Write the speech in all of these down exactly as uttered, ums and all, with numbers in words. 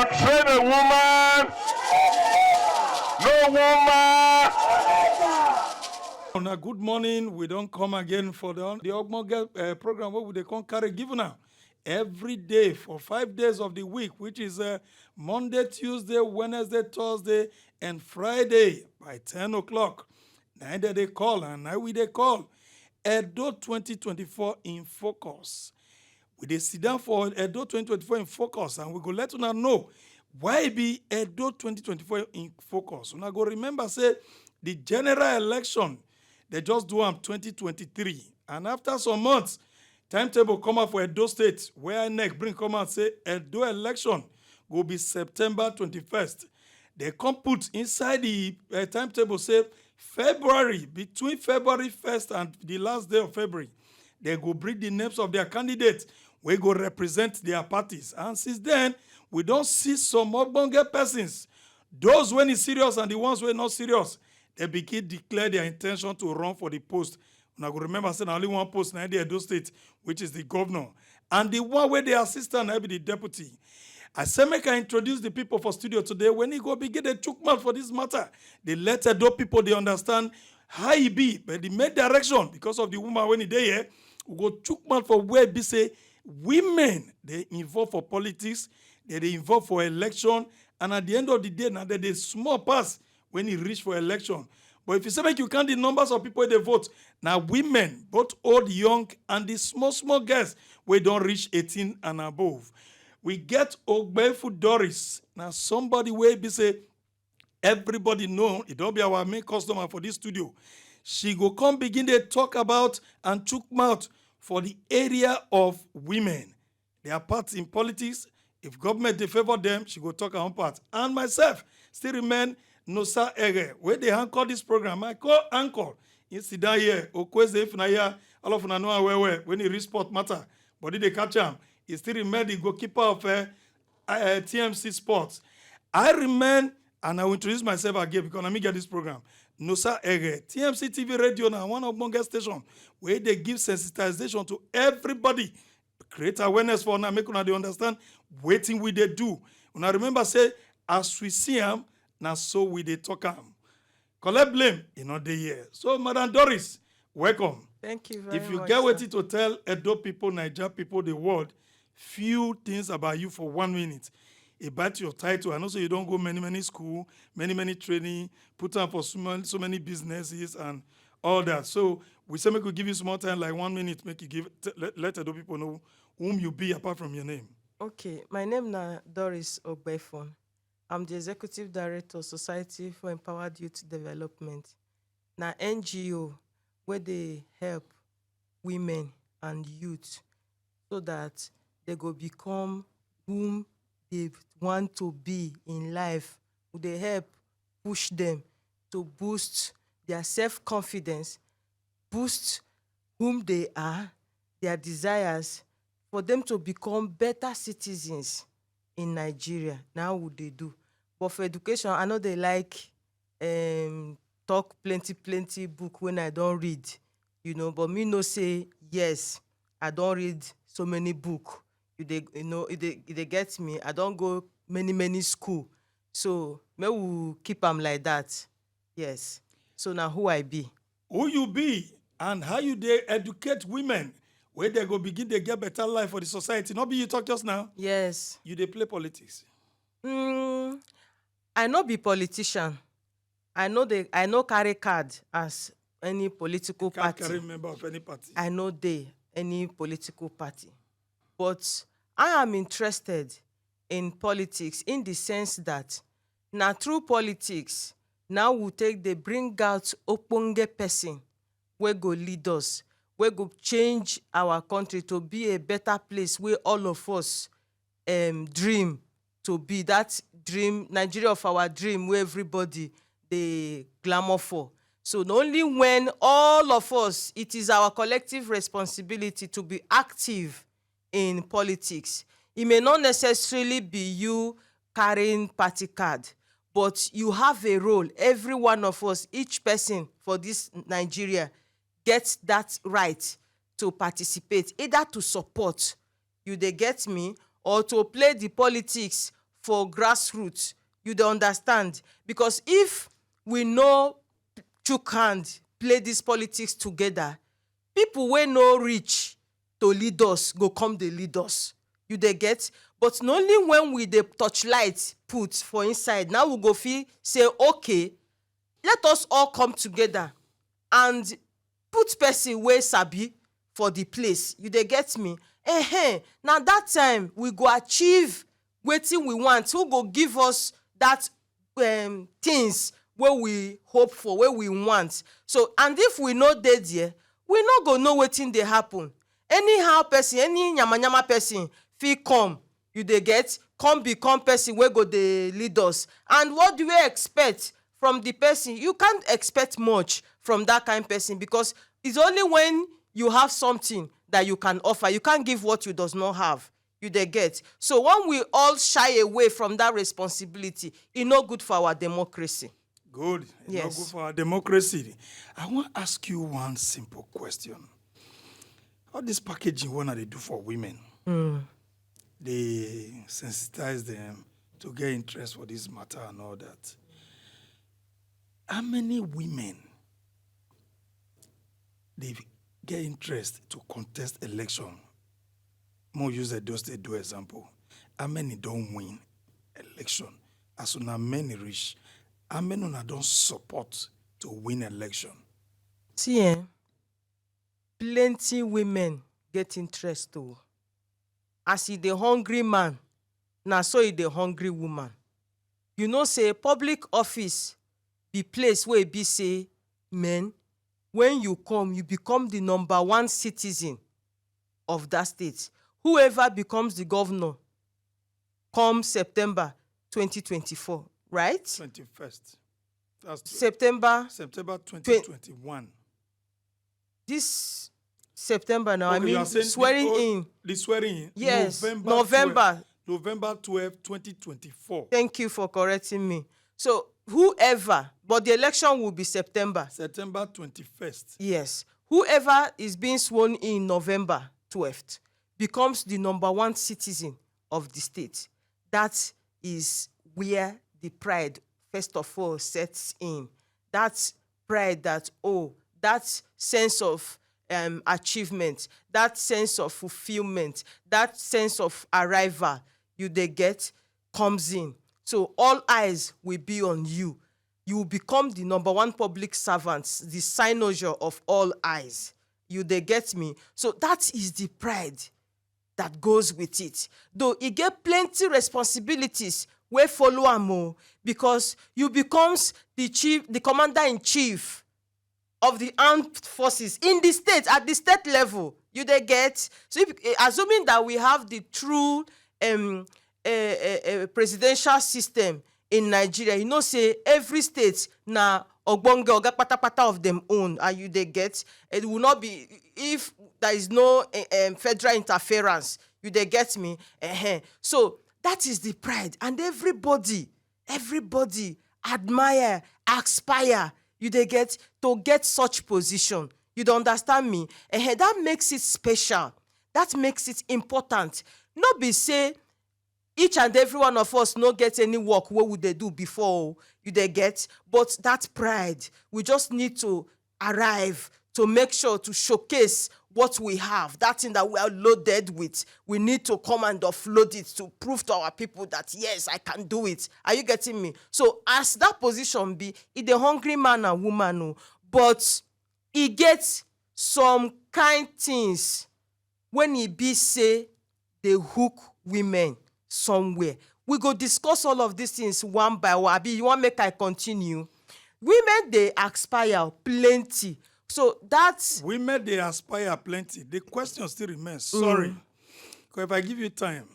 Train a woman. No woman. Una good morning. We don come again for the the Ogbonge uh, program wey we dey come carry give una every day for five days of the week, which is uh, Monday, Tuesday, Wednesday, Thursday, and Friday by ten o'clock. Na im dem dey call and na we dey call Edo twenty twenty-four in focus. We dey sit down for Edo twenty twenty-four in focus and we go let una know why e be Edo twenty twenty-four in focus. Una go remember say the general election, they just do am twenty twenty-three, and after some months, timetable come out for Edo State where INEC bring come out say Edo election go be September twenty-first. They come put inside the uh, timetable say February, between February first and the last day of February, they go bring the names of their candidates wey go represent their parties. And since then, we don see some ogbonge persons, those wey is serious and the ones wey not serious, they begin declare their intention to run for the post. Una go remember say na only one post na dey Edo State, which is the governor, and the one wey dey assistant na be the deputy. I say make I introduce the people for studio today. When he go begin the chook mouth for this matter, they let Edo people they understand how e be, but the main direction because of the woman when he dey here, we go chook mouth for where e be say women they involve for politics, they dey involve for election, and at the end of the day, now they dey small pass when e reach for election. But if you say make you count the numbers of people wey dey vote, na women, both old, young, and the small small girls wey don reach eighteen and above. We get Ogbefu Doris, na somebody wey be say everybody know, e don be our main customer for this studio. She go come begin dey talk about and chook mouth for the area of women, their part in politics. If government dey favour them, she go talk her own part. And myself still remain Nosa Ere, wey dey anchor this program. My co-anchor, he sit down here, Okweze, if una hear, all of una know am well well. When he reach sport matter, body dey catch am. He still remain the goalkeeper of uh, uh, T M C Sports. I remain, and I will introduce myself again because na me get this program. Nosa Ere, T M C T V radio na one ogbonge station wey dey give sensitization to everybody, create awareness for una, make una dey understand wetin we dey do. Una remember say as we see am, na so we dey talk am. Collect blame, e no dey here. So, Madam Doris, welcome. Thank you very If you much. get sir. Wetin to tell Edo people, Naija people, the world, few things about you for one minute. About your title, I know say you don go many many school, many many training, put am for so many, so many businesses and all that. So we say make we give you small time, like one minute, make you give t- let, let Edo people know whom you be apart from your name. Okay, my name na Doris Ogbefon. I'm the executive director of Society for Empowered Youth Development. Na N G O wey dey help women and youth so that they go become whom they want to be in life. We dey help push them to boost their self-confidence, boost whom they are, their desires, for them to become better citizens in Nigeria. Na how we dey do. But for education, I no dey like um, talk plenty plenty book when I don read, you know. But me know say yes, I don read so many book. You dey, you know, you dey, you dey get me. I don go many many school, so make we keep am like that. Yes. So na who I be. Who you be and how you dey educate women wey they go begin dey get better life for the society. No be you talk just now. Yes. You dey play politics. Mm, I no be politician. I no dey. I no carry card as any political Can't party. Carry member of any party. I no dey any political party. But I am interested in politics in the sense that na through politics now we take dey bring out ogbonge person wey go lead us, wey go change our country to be a better place wey all of us um, dream to be, that dream, Nigeria of our dream wey everybody dey glamour for. So na only when all of us, it is our collective responsibility to be active in politics. It may not necessarily be you carrying party card, but you have a role. Every one of us, each person for this Nigeria, get that right to participate, either to support, you dey get me, or to play the politics for grassroots. You dey understand? Because if we no chook hand play this politics together, people wey no reach to lead us go come dey lead us. You dey get? But na only when we dey torchlight put for inside, now we go fit say, okay, let us all come together and put person wey sabi for the place. You dey get me? Ehen, na that time we go achieve wetin we want, who go give us that um, things wey we hope for, wey we want. So, and if we no dey there, we no go know wetin dey happen. Anyhow person, any yamayama person fit come, you dey get, come become person wey go dey lead us. And what do we expect from the person? You can't expect much from that kind person, because it's only when you have something that you can offer. You can't give what you does not have. You dey get? So when we all shy away from that responsibility, e no good for our democracy. Good. E no good for our democracy. I wan ask you one simple question. All this packaging wey una dey do for women, dey sensitize them to get interest for this matter and all that. How many women dey get interest to contest election? Make we use Edo State do example. How many don win election? As una many reach, how many una don support to win election? See, eh, plenty women get interest o. As e dey hungry man, na so e dey hungry woman. You know say public office be place wey e be say, men, when you come, you become the number one citizen of that state. Whoever becomes the governor come September twenty twenty-four, right? Twenty-first. That's tw- September September twenty twenty-one. This September now. I Okay, you mean, are saying the swearing old- in. The swearing in. Yes, November. November. Twelve, November twelfth, twenty twenty-four. Thank you for correcting me. So whoever, but the election will be September. September twenty-first. Yes. Whoever is being sworn in November twelfth becomes the number one citizen of the state. That is where the pride, first of all, sets in. That pride that, oh, that sense of um, achievement, that sense of fulfillment, that sense of arrival you dey get comes in. So all eyes will be on you. You will become the number one public servant, the cynosure of all eyes. You dey get me? So that is the pride that goes with it. Though e get plenty responsibilities wey follow am o, because you becomes the chief, the commander in chief of the armed forces in the state, at the state level. You dey get? So if, eh, assuming that we have the true um, eh, eh, eh, presidential system in Nigeria, you know say every state na ogbonge oga patapata of dem own, and you dey get? It will not be if there is no eh, um, federal interference. You dey get me? Ehen. So that is the pride, and everybody, everybody admire, aspire. You dey get? To get such position. You dey understand me? Ehen, that makes it special. That makes it important. No be say each and every one of us no get any work wey we dey do before o. You dey get? But that pride, we just need to arrive to make sure to showcase what we have, that thing that we are loaded with. We need to come and offload it to prove to our people that, yes, I can do it. Are you getting me? So as that position be, e dey hungry man and woman o, but e get some kind things when e be say dey hook women somewhere. We go discuss all of these things one by one. Abi you wan make I continue? Women dey aspire plenty. So that Women dey aspire plenty. The question still remains. Sorry. Because if I give you time,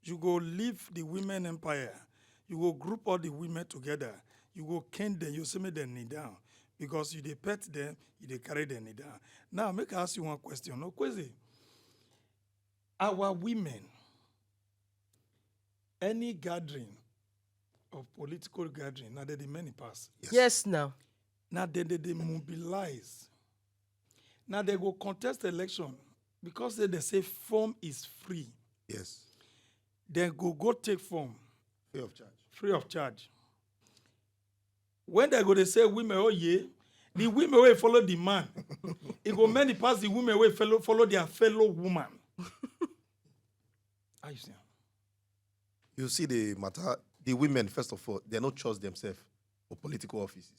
you go leave the women empire. You go group all the women together. You go cane them. You say make them kneel down. Because you dey pet them, you dey carry them kneel down. Now, make I ask you one question. No, Kwezi, our women, any gathering of political gathering, now they the many pass. Yes, now. Now they, they, they mobilize. Now they go contest election because they, they say form is free. Yes. Then go go take form. Free of charge. Free of charge. When they go, they say women, oh yeah, the women will follow the man. It go many pass the women will follow follow their fellow woman. How you say? You see the matter, the women, first of all, they no trust themselves for political offices.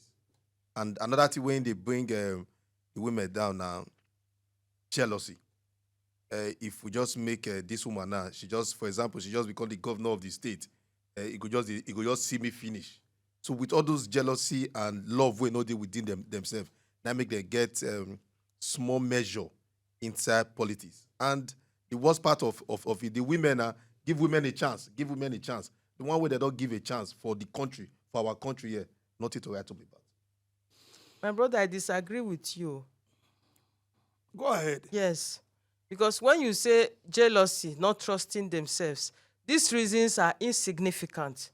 And another thing, when they bring um, the women down now, jealousy. Uh, if we just make uh, this woman now, she just, for example, she just become the governor of the state, uh, it could just it could just see me finish. So with all those jealousy and love we know they within them themselves, that make them get um, small measure inside politics. And the worst part of, of, of it, the women are give women a chance, give women a chance. The one way they don't give a chance for the country, for our country here, nothing to write home about. My brother, I disagree with you. Go ahead. Yes. Because when you say jealousy, not trusting themselves, these reasons are insignificant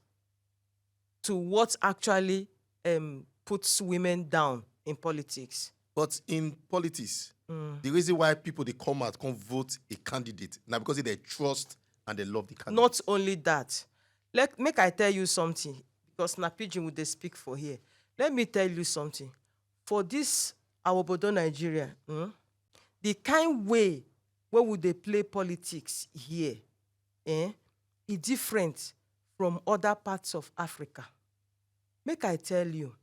to what actually um, puts women down in politics. But in politics, the reason why people they come out, come vote a candidate, now because they trust and they love the candidate. Not only that, let make I tell you something, because na pidgin we dey speak for here. Let me tell you something. For this our obodo Nigeria, hmm, the kind way wey we dey play politics here, eh, e different from other parts of Africa. Make I tell you,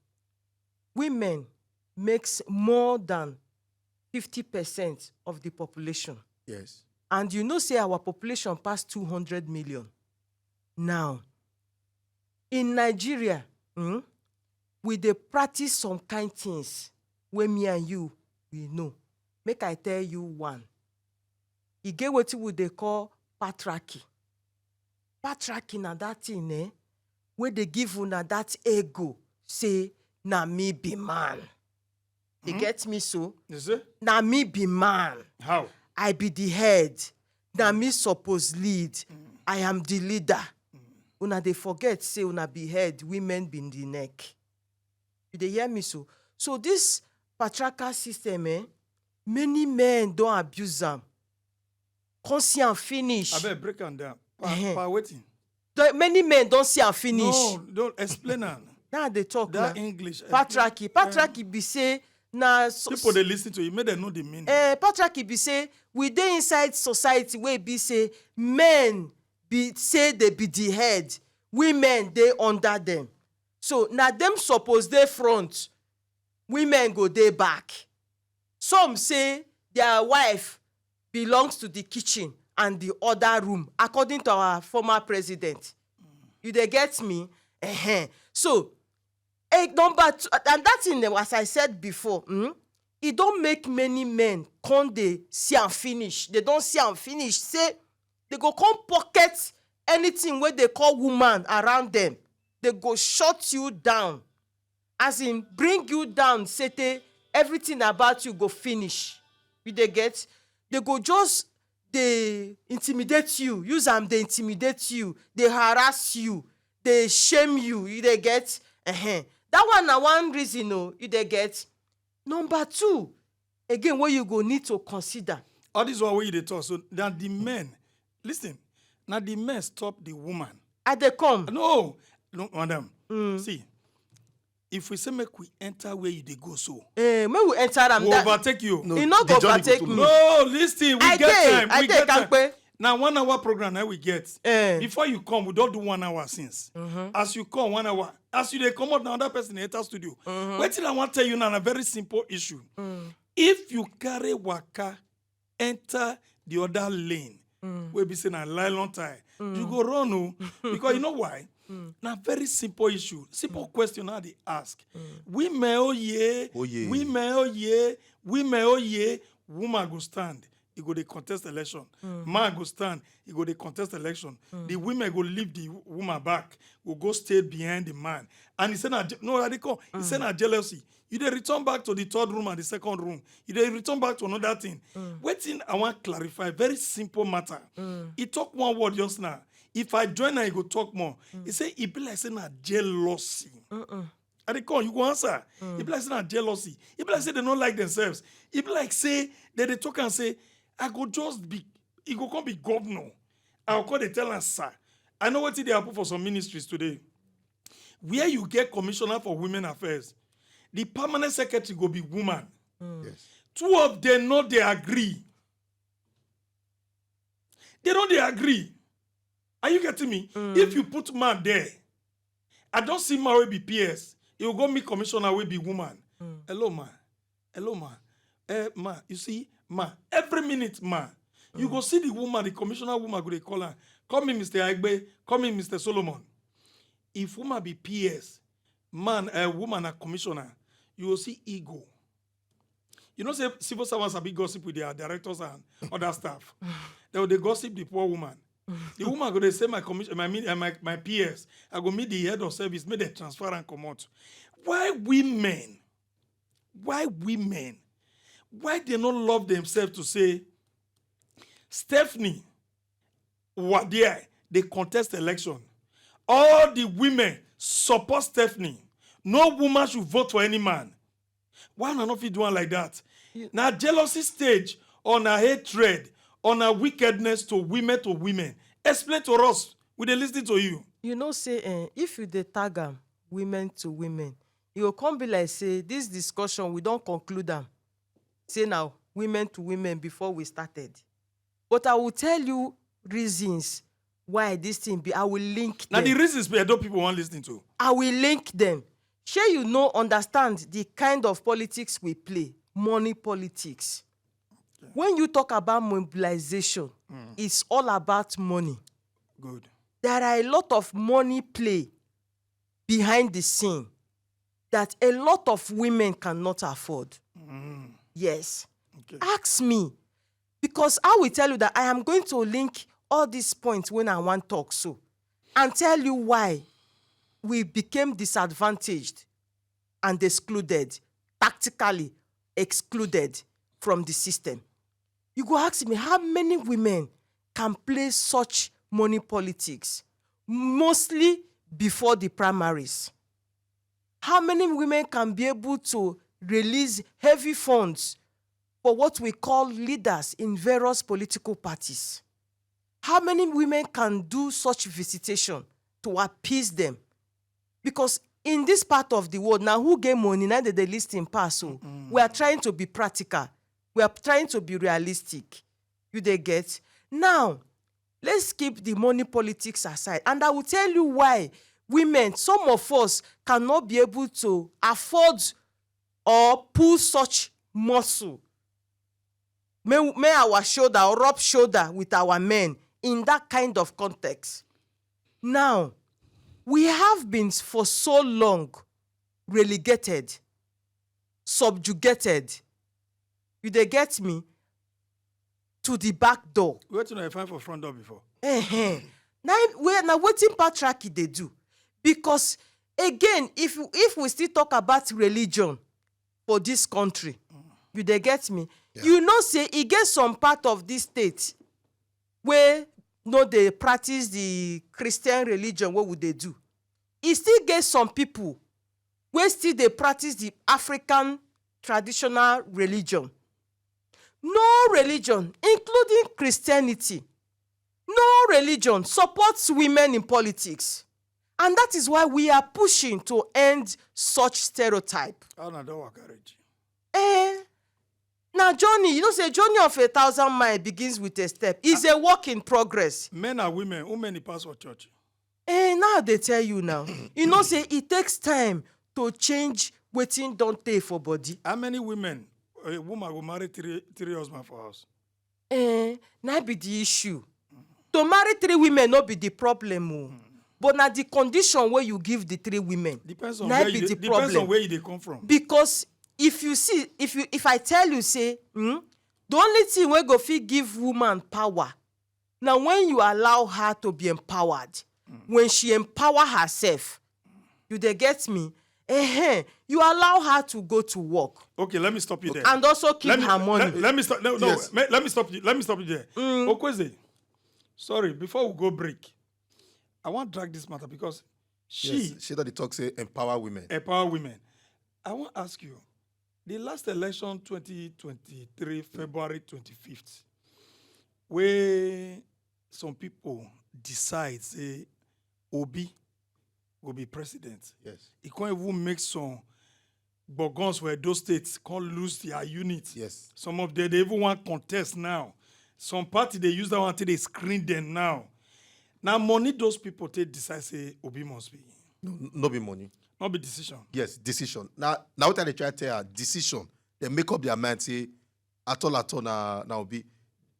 women makes more than fifty percent of the population. Yes. And you know say our population pass two hundred million. Now, in Nigeria, hmm, we dey practice some kind things wey me and you we know. Make I tell you one. E get wetin we dey call patriarchy. Patriarchy na that thing, eh, wey dey give una that ego say na me be man. You get me so? You see? Na me be man. How? I be the head. Na me suppose lead. I am the leader. Una dey forget say una be head, women be the neck. You dey hear me so? So this patriarchal system, eh, many men don abuse am. Come see am finish. I bet break am down. Pa, Ehen. pa waiting. The- many men don see am finish. No, don't explain am. Now they talk That na. English. eh, Patriarchy. Patriarchy be say na so, People they listen to you, make them know the meaning. eh, patriarchy be say we dey inside society wey be say men be say they be the head, women dey under them. So na them suppose dey front, women go dey back. Some say their wife belongs to the kitchen and the other room, according to our former president. You dey get me? Ehen. So, eh, number two, and that thing, eh, as I said before, hmm, e don make many men come dey see am finish. They don see am finish. Say they go come pocket anything wey they call woman around them. They go shut you down. As in, bring you down, sete, everything about you go finish. You dey get? They go just dey intimidate you, use am dey intimidate you, dey harass you, dey shame you. You dey get? Ehen. That one na one reason, oh, you dey get? Number two, again, what you go need to consider. All this one where you dey talk. So now the men, listen, now the men stop the woman. I dey come. No, no, madam. See, if we say make we enter where you dey go so, Eh, make we enter am. we That- overtake you. E no go the journey overtake go me. too No, listen. We I get dey, time. I we dey get time. kampe. Now one hour program now we get. Eh. Before you come, we don't do one hour since. As you come one hour, as you dey come out now, another person enter studio. Wetin I want tell you now na very simple issue. If you carry waka enter the other lane, wey be say na nylon tie, you go run o. Because you know why? Na very simple issue, simple question I dey ask. Women oh yeah, Oh yeah. Women oh yeah, women oh yeah. Woman go stand, e go dey contest election. Man go stand, e go dey contest election. The women go leave the woman back, go go stay behind the man. And he say na je- no, I dey call. He say na jealousy. You dey return back to the third room and the second room. You dey return back to another thing. Wetin I wan clarify, very simple matter. He talk one word just now. If I join am, he go talk more. He say e be like say na jealousy. I dey call, you go answer. E be like say na jealousy. E be like say they no like themselves. E be like say they dey talk and say, I go just be, e go come be governor. I go come dey tell am, sir, I know wetin dey happen for some ministries today. Where you get commissioner for women affairs, the permanent secretary go be woman. Yes. Two of them no dey agree. They no dey agree. Are you getting me? If you put man there, I don see man wey be P S. He will go meet commissioner wey be woman. Hello, ma. Hello, ma. Eh, ma. You see, ma. Every minute, ma. You go see the woman, the commissioner woman go dey call her. Call me Mister Aigbe. Call me Mister Solomon. If woman be P S, man, a woman a commissioner, you go see ego. You know say civil servants sabi gossip with their directors and other staff. They go dey gossip the poor woman. The woman go dey say, "My commission, my min- eh, my my P S, I go meet the head of service, make dem transfer and comot." Why women? Why women? Why they no love themselves to say, "Stephanie, what there? They contest election. All the women support Stephanie. No woman should vote for any man." Why una no fit do am like that? Na jealousy stage, or na hatred, or na wickedness to women to women? Explain to us. We dey listen to you. You know say eh, if you dey tag am women to women, e go come be like say this discussion, we don conclude am say na women to women before we started. But I will tell you reasons why this thing be. I will link Na them. The reasons we Edo people wan listen to. I will link them. Shey you no understand the kind of politics we play? Money politics. When you talk about mobilization, it's all about money. Good. There are a lot of money play behind the scene that a lot of women cannot afford. Yes. Okay. Ask me, because I will tell you that I am going to link all these points when I want talk so, and tell you why we became disadvantaged and excluded, tactically excluded from the system. You go ask me how many women can play such money politics, mostly before the primaries. How many women can be able to release heavy funds for what we call leaders in various political parties? How many women can do such visitation to appease them? Because in this part of the world, now who get money, now they, they listen pass. So we are trying to be practical. We are trying to be realistic. You they get? Now, let's keep the money politics aside. And I will tell you why women, some of us, cannot be able to afford or pull such muscle. May, may our shoulder or rub shoulder with our men in that kind of context. Now, we have been for so long relegated, subjugated. You they get me? To the back door. Wetin I find for front door before? Ehen. Now, where now waiting patriarchy they do? Because again, if if we still talk about religion for this country, you they get me? You know say e get some part of this state where no they practice the Christian religion. What would they do? E still get some people where still they practice the African traditional religion. No religion, including Christianity, no religion supports women in politics. And that is why we are pushing to end such stereotype. How na don waka reach? Eh, now journey, you know say journey of a thousand miles begins with a step. It's a work in progress. Men and women, who many pass for church? Eh, now they tell you now. You know say it takes time to change wetin don tey for body. How many women a woman go marry three three husband for house? Eh, na be the issue. To marry three women no be the problem o. But na the condition where you give the three women. Depends on Na where be you the depends on problem. Where you dey come from. Because if you see, if you if I tell you say, hmm, the only thing wey go fit give woman power na when you allow her to be empowered. When she empower herself, you dey get me? Ehen, you allow her to go to work Okay, let me stop you there. And also keep let me, her money. Let, let me stop. No, no, Yes. me- let me stop you. Let me stop you there. Okweze, sorry. Before we go break, I want drag this matter because she Yes, she that dey talk say empower women. empower women. I want ask you, the last election twenty twenty-three, February twenty-fifth, where some people decide say Obi go be president. Yes. He can't even make some gbogons for Edo State can't lose their unit. Yes. Some of them, they even want contest now. Some party, they use that one till they screen them now. Now, money those people take decide say Obi must be. No, no be money. Not be decision. Yes, decision. Now, now what I dey try tell her, decision. They make up their mind, say, at all, at all, na, na Obi.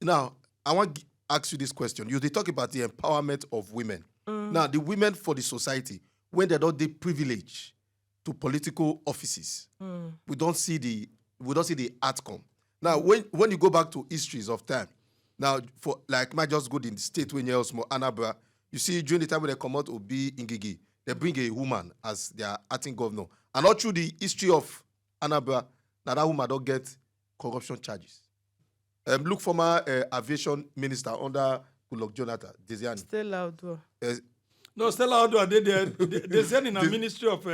Now, I want to ask you this question. You dey talk about the empowerment of women. Now, the women for the society, when they don't dey privilege to political offices, we don't see the we don't see the outcome. Now, when when you go back to histories of time, now for like might just go the state when you're small Anambra, you see during the time when they come out Obi Ngigi, they bring a woman as their acting governor, and all through the history of Anambra, now that woman don't get corruption charges. Um, look former uh, aviation minister under Goodluck Jonathan, Desiani. Stella Odua. Uh, No, Stella Odua dey there. They, they said in a This- ministry of uh,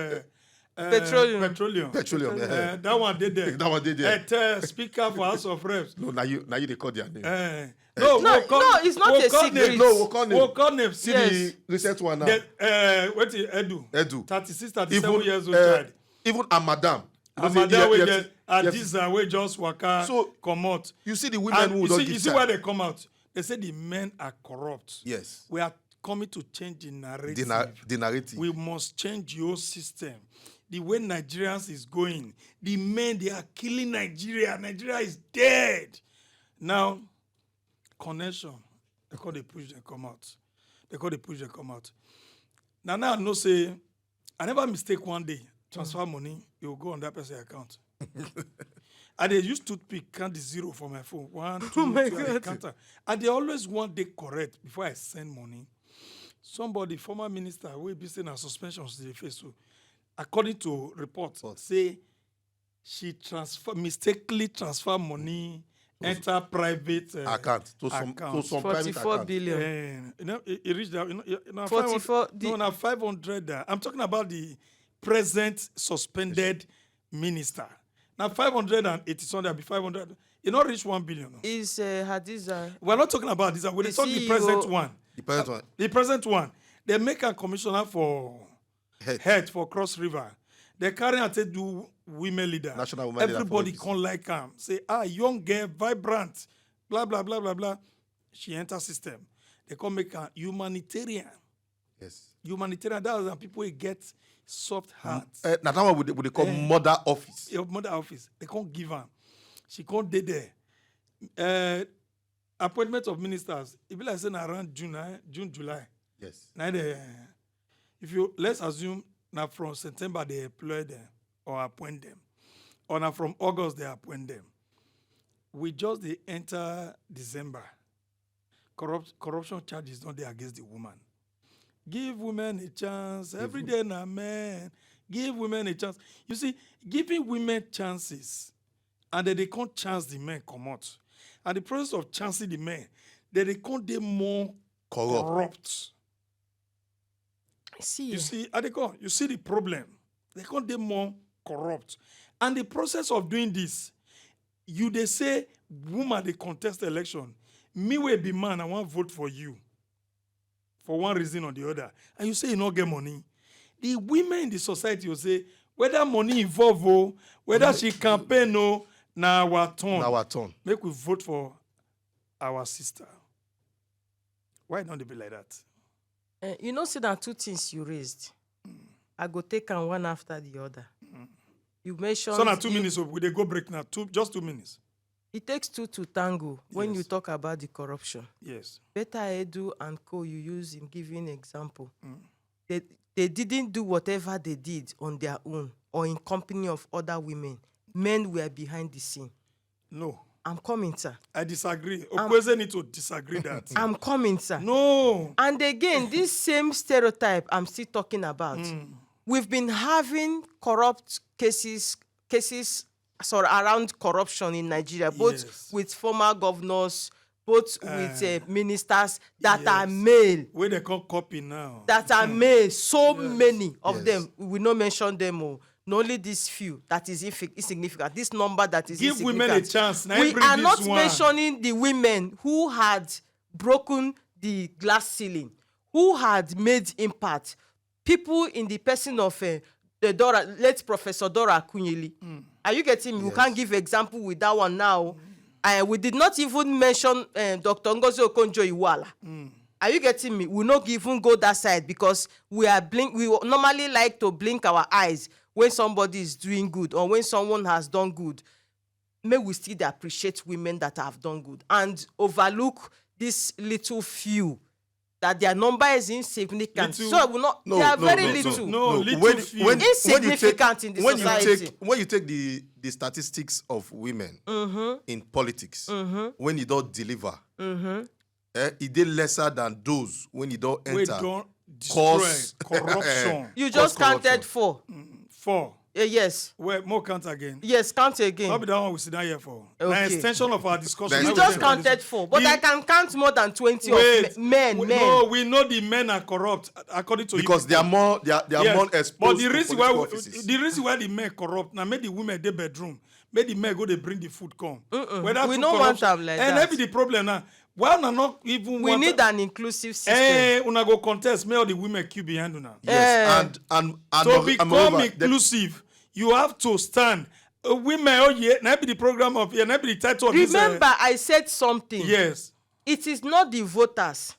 uh, Petroleum. Petroleum. Petroleum. eh. Uh, that one dey there. That one dey there. At, uh, speaker for House of Reps. No, now you now you dey call their name. Uh, No, we'll call- no, it's not we'll a call secret. Names. No, we'll call name. We'll call names. See Yes. the recent one now. The, uh, what is Edu? Edu. thirty-six, thirty-seven Even- years old uh, child. Even Amada. Amada wey yes, get yes. Adiza wey just waka So, comot. You see the women And who you don't see, give you see time. Why they come out? They say the men are corrupt. Yes. We are coming to change the narrative. The, na- the narrative. We must change your system. The way Nigerians is going, the men they are killing Nigeria. Nigeria is dead. Now, connection. They call the push them come out. They call the push them come out. Now, now I know say I never mistake one day transfer money. You go on that person's account. I dey use toothpick count the zero for my phone. One, two, my three, I God. count am. I dey always want dey correct before I send money. Somebody, former minister, wey be say na suspension she dey face so, according to report, say she transfer mistakenly transfer money enter private uh, Account. To some, to account. some private Forty-four account. billion. Eh, you know, it, it reached out. You know, you know, Forty-four. No, na five hundred. Uh, I'm talking about the present suspended minister. Now five hundred and eighty something, be five hundred. It not reach one billion. No. Is uh, Hadiza. We're not talking about this. We're The talking the C E O. Present one. The present one. The present one. They make a commissioner for Head. head for Cross River. They carry and take do women leader. National women leader for Everybody A P C. Can't like him. Say, ah, young girl, vibrant, blah, blah, blah, blah, blah. She enter system. They come make her humanitarian. Yes. Humanitarian, that is when people wey get soft heart. Uh, now that one we dey, we dey call Eh. mother office. Your mother office, they can't give her. She can't dey there. Uh, appointment of ministers. It be like saying around June, eh? June, July. Yes. Now they, if you let's assume now from September they employ them or appoint them, or now from August they appoint them. We just they enter December. Corrupt, corruption charges don't they against the woman. Give women a chance. Every day na men. Give women a chance. You see, giving women chances, and then they can't chance the men come out. And the process of chancing the men, then they can't they more Corrupt. corrupt. See, You see, I dey call, you see the problem. They can't they more corrupt. And the process of doing this, you they say woman they contest election. Me will be man, I want vote for you for one reason or the other. And you say you not get money. The women in the society will say whether money involve, oh, whether she campaign, no, now our turn. Now our turn. Make we vote for our sister. Why don't they be like that? uh, you know, see that two things you raised. I go take am one after the other. You mentioned So now two you- minutes, we they go break now. Two, just two minutes. It takes two to tango when you Yes. talk about the corruption. Yes. Better Edu and Co. You use in giving example. They they didn't do whatever they did on their own or in company of other women. Men were behind the scene. No. I'm coming, sir. I disagree. Okweze need to disagree that. I'm coming, sir. No. And again, this same stereotype I'm still talking about. We've been having corrupt cases, cases, sorry, around corruption in Nigeria, both Yes. with former governors, both with Eh, uh, ministers that are yes. male. Where they call copy now. That are male, so many of Yes. them. We will not mention them all. Not only this few that is infi- insignificant. This number that is Give women a insignificant. Chance. Now We bring are this not one. Mentioning the women who had broken the glass ceiling, who had made impact, people in the person of uh, the Dora, late Professor Dora Akunyili. Are you getting me? We Yes. Can't give example with that one now. Uh, we did not even mention uh, Doctor Ngozi Okonjo-Iweala. Are you getting me? We not even go that side because we are blink. We normally like to blink our eyes when somebody is doing good or when someone has done good. May we still dey appreciate women that have done good and overlook this little few that their number is insignificant. Little- So we not. No, They are no, very no, no, little. No, no. little When, few. when, when you take, Insignificant in the when society. You take, when you take the, the statistics of women Mm-hmm. in politics, Mm-hmm. when you don't deliver, Mm-hmm. eh, it dey lesser than those when you don't We enter. Don't destroy Cause- corruption. You Cause just counted corruption. Four. Four. Eh, yes. Well, more count again. Yes, count again. Not be that one we sit down here for. Okay. Now extension of our discussion. That's You Now we just sit down counted this- four, but The- I can count more than twenty Wait, of men. we, Men. No, we know the men are corrupt according to Because you. They are more, they are, they are Yes, more exposed but the to reason why political we, offices. The reason why the men corrupt now make the women dey bedroom, make the men go dey bring the food come. Whether We to no want corruption- am like and that. Every the problem now. Why una not even We want need an inclusive system. Eh, una go contest, may all the women queue behind una. Yes, Eh. and and and To mor- and become moreover, the- inclusive, you have to stand. Uh, women, oh yeah, na be the program of yeah, na be the title of this. uh, Remember, I said something. Yes. It is not the voters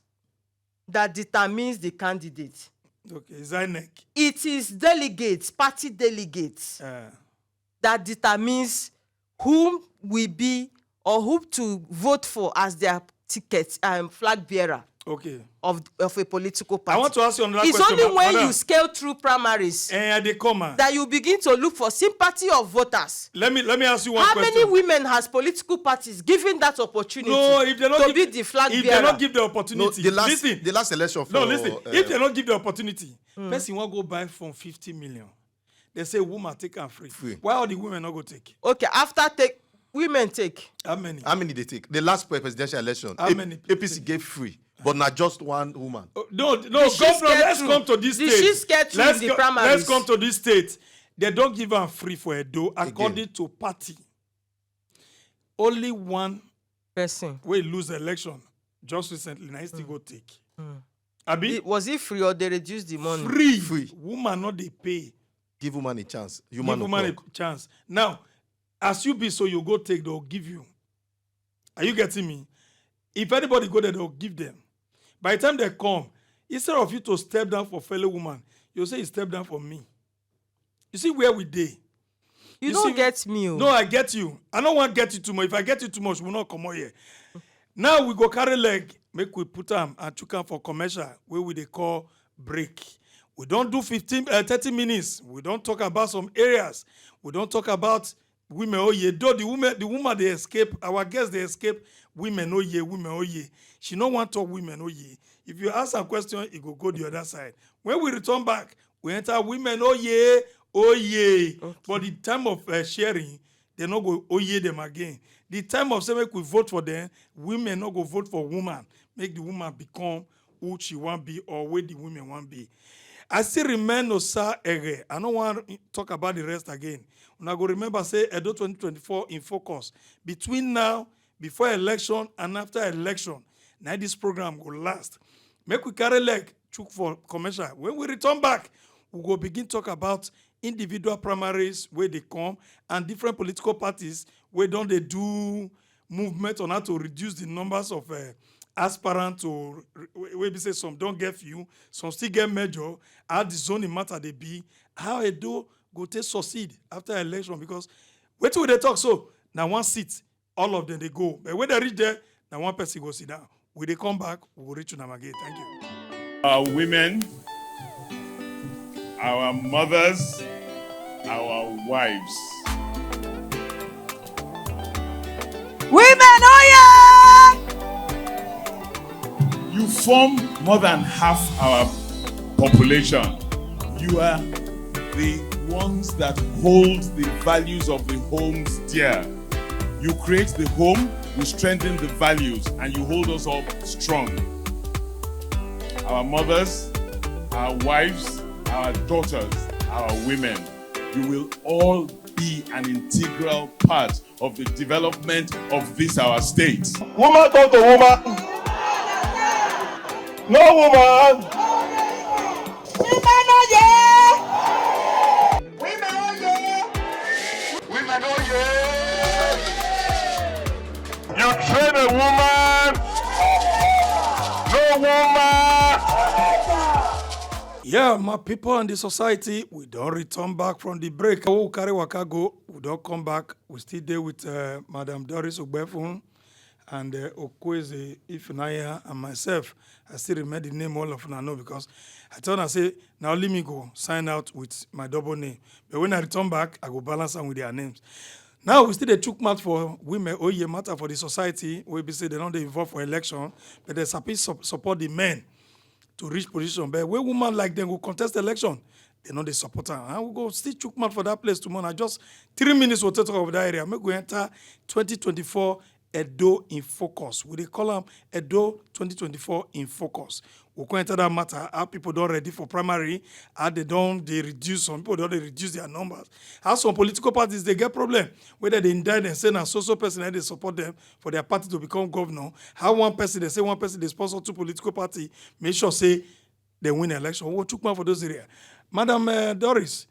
that determines the candidate. Okay, is that neck? It is delegates, party delegates, Uh, that determines whom will be or who to vote for as their ticket um, flag bearer okay. Of, of a political party. I want to ask you another It's question. Only when Madam. You scale through primaries Eh, they come, ah. That you begin to look for sympathy of voters. Let me let me ask you one How question. Many women has political parties given that opportunity No, if they not to give, be the flag if bearer? They not give the opportunity. No, the last, Listen. The last election for No, listen. If uh, they not give the opportunity, person wan go buy phone fifty million. They say woman take am free. Free. Why all the women not go take? Okay, after take women take. How many? How many they take? The last presidential election, How A- many people A P C gave free, but not just one woman. Oh, no, no, The shit governor, get let's through. Come to this The stage. Shit get through Let's, in the co- primaries. Let's come to this state. They don't give am free for Edo according to party. Only one Person. Wey lose election just recently, na he still go take. Abi? It- was it free or they reduce the money? Free. Free. Woman not dey pay. Give woman a chance. Human Give woman o'clock. A chance. Now, as you be so, you go take, they'll give you. Are you getting me? If anybody go there, they'll give them. By the time they come, instead of you to step down for fellow woman, you say you step down for me. You see where we dey. You You don't see- Get me. Oh. No, I get you. I don't want get you too much. If I get you too much, we'll not come out here. Now we go carry leg, make we put am and chook am for commercial, where we dey call break. We don't do fifteen, uh, thirty minutes. We don't talk about some areas. We don't talk about women. Oh yeah, though the women, the woman they escape. Our guests they escape. Women. Oh yeah, women. Oh yeah. She no want talk women. Oh yeah. If you ask a question, it go go the other side. When we return back, we enter women. Oh yeah, oh yeah. But the time of uh, sharing, they no go oye them again. The time of say make we vote for them, women no go vote for woman. Make the woman become who she want be or where the women want be. I still remain Osa Ere. I no want talk about the rest again. Una go remember say Edo twenty twenty-four in focus. Between now, before election and after election, now this program go last. Make we carry leg, chook for commercial. When we return back, we go begin talk about individual primaries where they come and different political parties where don't they do movement on how to reduce the numbers of uh, aspirants to where we say some don't get few, some still get major, how the zoning matter they be, how Edo go take succeed after election because wetin we dey talk so na one seat all of them they go but when they reach there na one person go sit down we dey come back we go reach una again thank you. Our women, our mothers, our wives. Women, oh yeah! You form more than half our population. You are the ones that hold the values of the homes dear. You create the home, you strengthen the values, and you hold us up strong. Our mothers, our wives, our daughters, our women, you will all be an integral part of the development of this our state. Woman talk to woman. No woman. Women oye! Women oye! Women oye! You train a woman. No woman. Yeah, my people and the society, we don't return back from the break. We carry waka go, we don't come back. We still there with uh, Madam Doris Ugbefun and uh, Okweze Ifunanya and myself. I still remember the name all of una know because I tell her say now let me go sign out with my double name. But when I return back, I go balance am with their names. Now we still dey chook mouth for women oye matter for the society wey be say dem no dey involve for election, but dem sabi sup- support the men to reach position. But when woman like dem go contest election, dem no dey support am. And we go still chook mouth for that place tomorrow. Na just three minutes we take talk of that area. Make we enter twenty twenty-four Edo in focus. We dey call am Edo twenty twenty-four in focus. We go enter that matter, how people don ready for primary, how they don dey reduce, some people don dey reduce their numbers, how some political parties dey get problem, whether they indict dem say na so so person na dey support them for their party to become governor, how one person dey say one person dey sponsor two political party, make sure say they win election. We go chook mouth for those areas. Madam uh, Doris,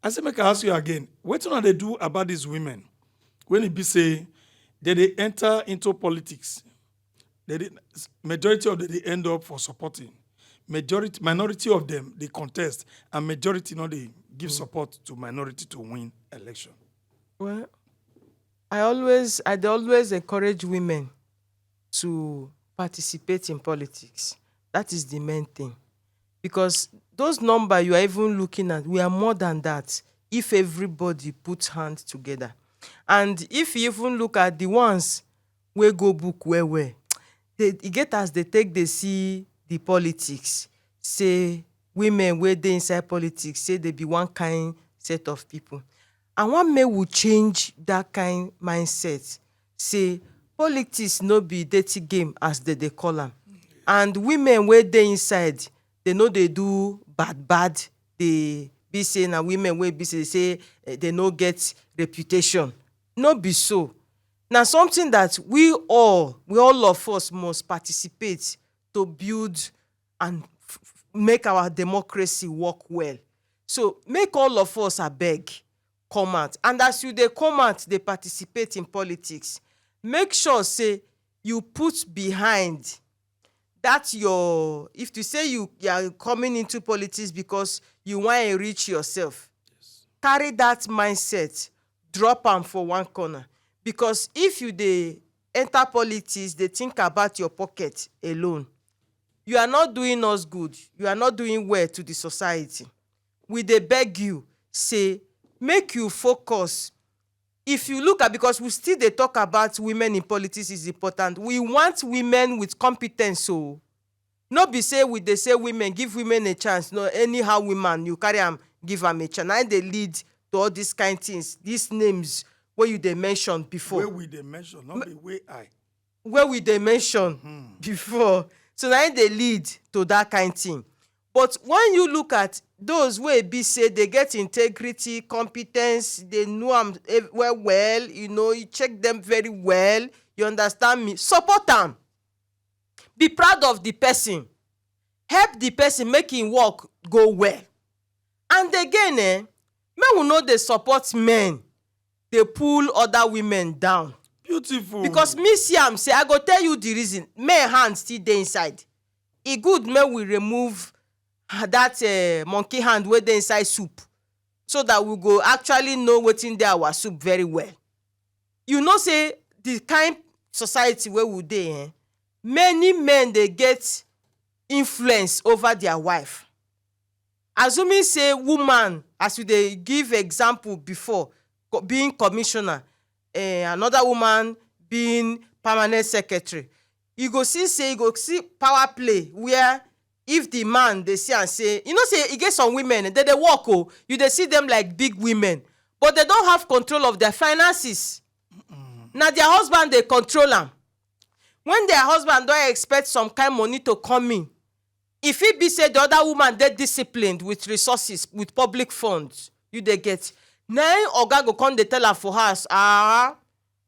I say make I ask you again, wetin una dey do about these women when e be say they dey enter into politics? They dey, majority of them dey end up for supporting. Majority, minority of them dey contest, and majority no dey give support to minority to win election. Well, I always I dey always encourage women to participate in politics. That is the main thing. Because those number you are even looking at, we are more than that if everybody put hand together. And if you even look at the ones wey go book well well, they, e get as they take dey see the politics, say women wey dey inside politics, say they be one kind set of people. I want make we change that kind mindset, say politics no be dirty game as they dey call am. And women wey dey inside, they no dey do bad bad, they be say na women wey be say say eh, they no get reputation. No be so. Na something that we all, we all of us must participate to build and f- f- make our democracy work well. So make all of us abeg come out. And as you dey come out, dey participate in politics, make sure say you put behind that your, if to say you, you are coming into politics because you wan enrich yourself, carry that mindset, drop am for one corner. Because if you dey enter politics dey think about your pocket alone, you are not doing us good, you are not doing well to the society. We dey beg you say make you focus. If you look at, because we still dey talk about women in politics is important, we want women with competence. So no be say we dey say women, give women a chance. No, anyhow woman you carry am, give am a chance. Na im dey lead to all these kind things, these names wey you dey mention before. Wey we dey mention, not be wey I. Wey we dey mention before. So na im dey lead to that kind thing. But when you look at those wey be say they get integrity, competence, they know am eh, well well, you know, you check them very well, you understand me, support am. Be proud of the person, help the person make im work go well. And again eh, make we no dey support men dey pull other women down. Beautiful. Because me see am say, I go tell you the reason. Men hand still dey inside. E good make we remove that uh, monkey hand wey dey inside soup, so that we go actually know wetin dey our soup very well. You know say the kind society wey we dey eh, many men dey get influence over their wife. Assuming say woman, as you dey give example before, co- being commissioner, eh, another woman being permanent secretary, you go see say you go see power play where if the man dey see am say, you know say e get some women, they dey work o, you dey see them like big women, but they don't have control of their finances. Na their husband dey control am. When their husband don expect some kind money to come in, e fit be say the other woman dey disciplined with resources, with public funds, you dey get. Na im oga go come dey tell am for house, ah,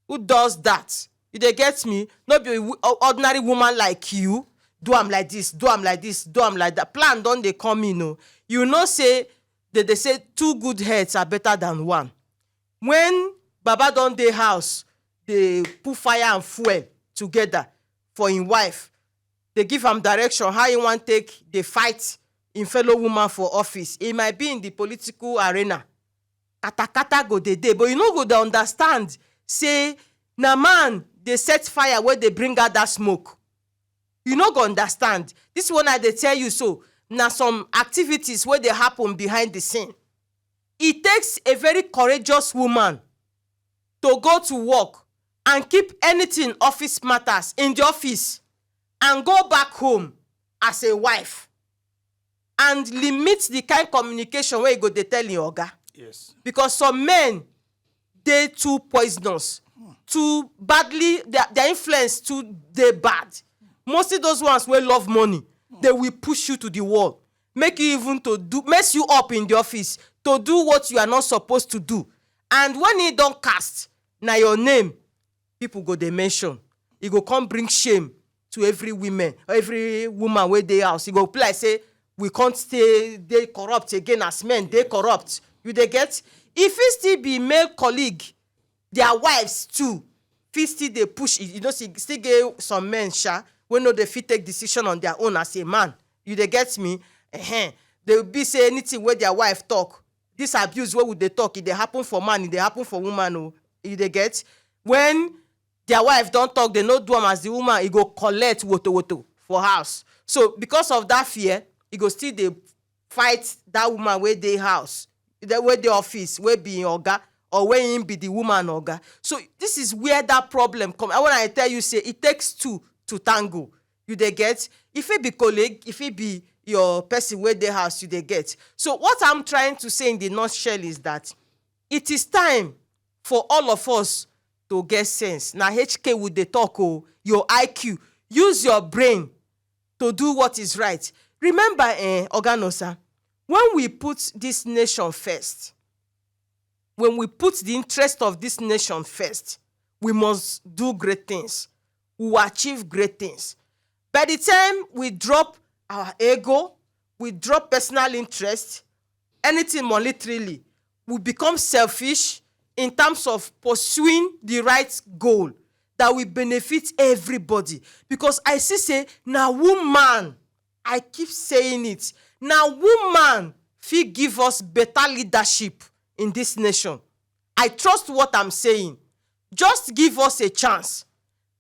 who does that? You dey get me? No be wo- o- ordinary woman like you do am like this, do am like this, do am like that. Plan don dey come in o. You know say they dey say two good heads are better than one. When Baba don dey house, dey put fire and fuel together for im wife, dey give am direction how he wan take dey fight im fellow woman for office. E might be in the political arena. Katakata go dey dey, but you no go dey understand say na man dey set fire wey dey bring out that smoke. You no go understand. This one I dey tell you so, na some activities wey dey happen behind the scene. It takes a very courageous woman to go to work and keep anything office matters in the office and go back home as a wife and limit the kind communication wey you go dey tell your oga. Yes. Because some men dey too poisonous, too badly, their, their influence too dey bad. Mostly those ones wey love money, they will push you to the wall, make you even to do, mess you up in the office, to do what you are not supposed to do. And when he don cast, na your name people go dey mention. E go come bring shame to every women, every woman wey dey house. E go be like say we can't stay dey corrupt again as men dey corrupt. You dey get? E fit still be male colleague, their wives too fit still dey push. You know, see, still get some men sha wey no dey fit take decision on their own as a man. You dey get me? Ehen. They be say anything wey their wife talk, this abuse wey we dey talk, e dey happen for man, e dey happen for woman o. You dey get? When their wife don talk, they no do am as the woman, e go collect woto woto for house. So because of that fear, e go still dey fight that woman wey dey house, the wey dey office, wey be im oga, or wey im be the woman oga. So this is where that problem come. And when I tell you say it takes two to tango, you dey get? If it be colleague, if it be your person wey dey house, you dey get? So what I'm trying to say in the nutshell is that it is time for all of us to get sense. Na H K we dey talk o, your I Q. Use your brain to do what is right. Remember, eh, Oga Nosa, when we put this nation first, when we put the interest of this nation first, we must do great things. We will achieve great things. By the time we drop our ego, we drop personal interest, anything monetarily, we become selfish in terms of pursuing the right goal that will benefit everybody. Because I see say na woman, I keep saying it, na woman fit give us better leadership in this nation. I trust what I'm saying. Just give us a chance.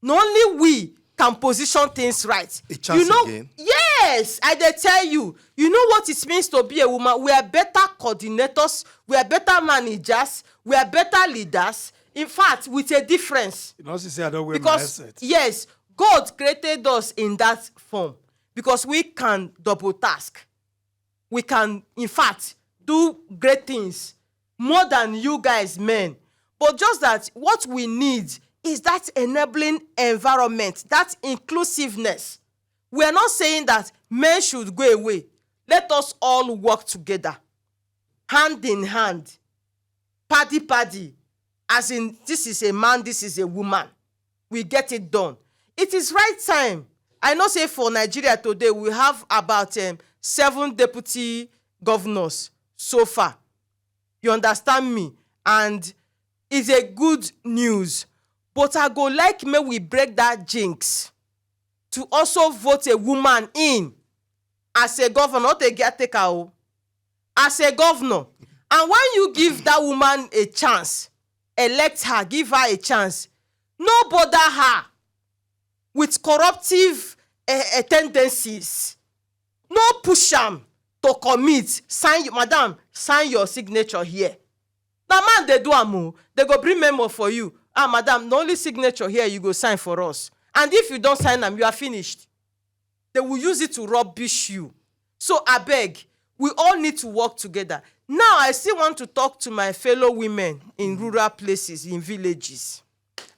Na only we can position things right. A chance you know, again? Yes, I dey tell you. You know what it means to be a woman? We are better coordinators. We are better managers. We are better leaders. In fact, with a difference. You know, she say I don't wear because my headset. Yes, God created us in that form because we can double task. We can, in fact, do great things more than you guys men. But just that what we need is that enabling environment, that inclusiveness. We are not saying that men should go away. Let us all work together, hand in hand, paddy paddy, as in, this is a man, this is a woman. We get it done. It is right time. I know say for Nigeria today, we have about, um, seven deputy governors so far. You understand me? And it's a good news. But I go like make we break that jinx to also vote a woman in as a governor, not a caretaker o, as a governor. And when you give that woman a chance, elect her, give her a chance, no bother her with corruptive, eh, eh, tendencies. No push am to commit. Sign, madam, sign your signature here. Na man dey do am o. They go bring memo for you. Ah, madam, na only signature here you go sign for us. And if you don sign am, you are finished. They will use it to rubbish you. So abeg, we all need to work together. Now, I still want to talk to my fellow women in rural places, in villages.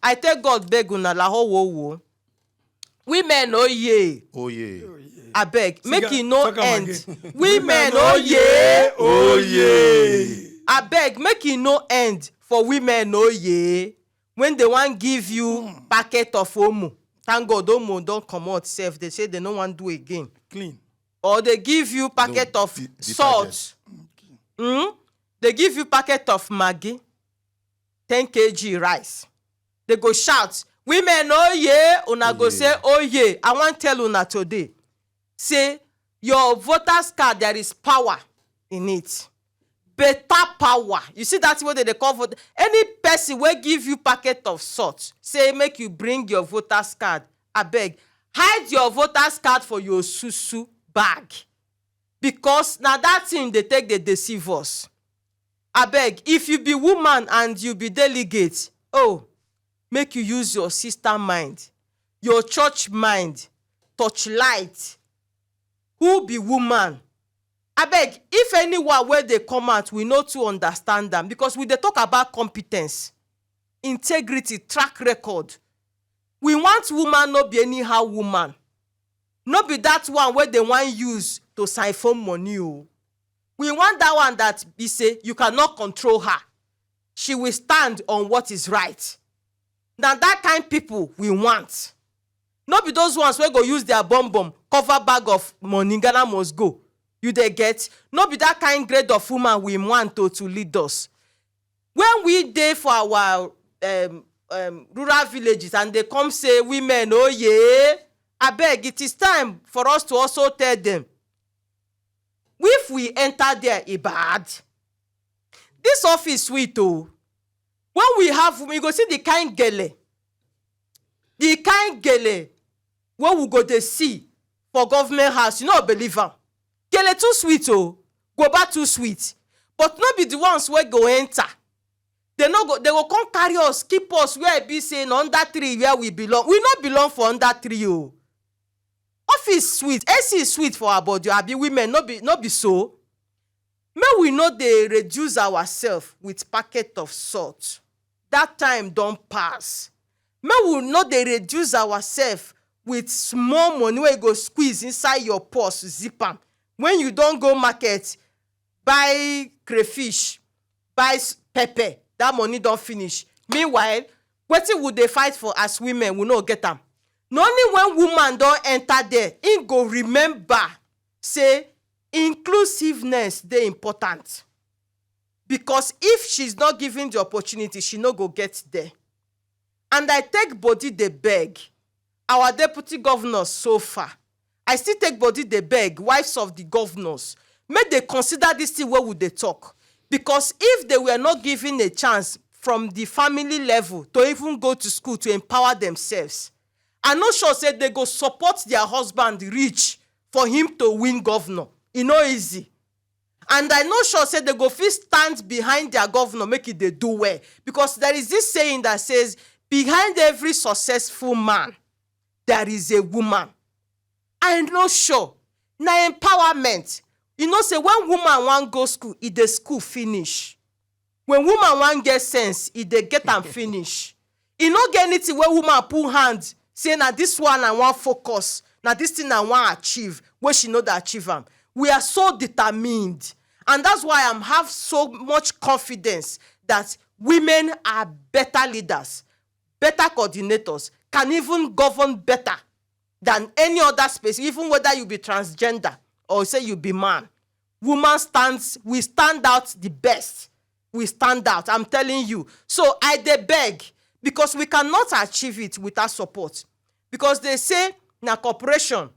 I tell God, beg una, laho wo wo. Women, oye. Oye. Abeg, make e no end. Women, oye. Oye. Abeg, make e no end for women, oye. When they wan give you packet of omo, Thank God, Omo don comot sef. They say they no wan do again. Clean. Or they give you packet of salt. Hmm? They give you packet of Maggi, ten K G rice. They go shout, "Women, oh yeah!" Una go say, "Oh yeah!" I wan tell una today, say your voters card, there is power in it. Better power. You see that way they dey call vote. Any person wey give you packet of salt, say make you bring your voters card. Abeg, hide your voters card for your susu bag, because na that thing they take dey deceive us. Abeg, if you be woman and you be delegate, oh, make you use your sister mind, your church mind, torchlight. Who be woman? Abeg, if anyone wey dey come out, we no too understand am, because we dey talk about competence, integrity, track record. We want woman, no be anyhow woman. No be that one wey they wan use to siphon money o. We want that one that be say you cannot control her. She will stand on what is right. Na that kind people we want. No be those ones wey go use their bum bum cover bag of money, Ghana must go. You dey get? No be that kind grade of woman we want to, to lead us. When we dey for our um, um, rural villages and they come say, "Women, oh yeah," abeg, it is time for us to also tell them. If we enter there, e bad. This office sweet o. When we have, we go see the kind gele, the kind gele wey we go dey see for government house. You no believe am. Gele too sweet o. Goba too sweet. But no be the ones wey go enter. They no go. They go come carry us, keep us where e be say na under tree where we belong. We no belong for under tree o. Office sweet, A C sweet for our body. Abi women no be, no be so? Make we no dey reduce ourselves with packet of salt. That time don pass. Make we no dey reduce ourselves with small money wey go squeeze inside your purse, zip am. When you don go market, buy crayfish, buy s- pepper, that money don finish. Meanwhile, wetin we dey fight for as women, we no get am. Na only when woman don enter there, im go remember say inclusiveness dey important. Because if she's not given the opportunity, she no go get there. And I take body dey beg our deputy governors so far. I still take body dey beg wives of the governors, make they consider this thing wey we dey talk. Because if they were not given a chance from the family level to even go to school to empower themselves, I no sure say they go support their husband reach for him to win governor. E no easy. And I no sure say they go fit stand behind their governor, make e dey do well. Because there is this saying that says, "Behind every successful man, there is a woman." I no sure. Na empowerment. You know say when woman wan go school, e dey school finish. When woman wan get sense, e dey get am finish. E no get anything wey woman put hand say, "Na this one I wan focus, na this thing I wan achieve," wey she no dey achieve am. We are so determined, and that's why I have so much confidence that women are better leaders, better coordinators, can even govern better than any other space, even whether you be transgender or say you be man. Woman stands, we stand out the best. We stand out, I'm telling you. So I dey beg, because we cannot achieve it without support. Because they say na cooperation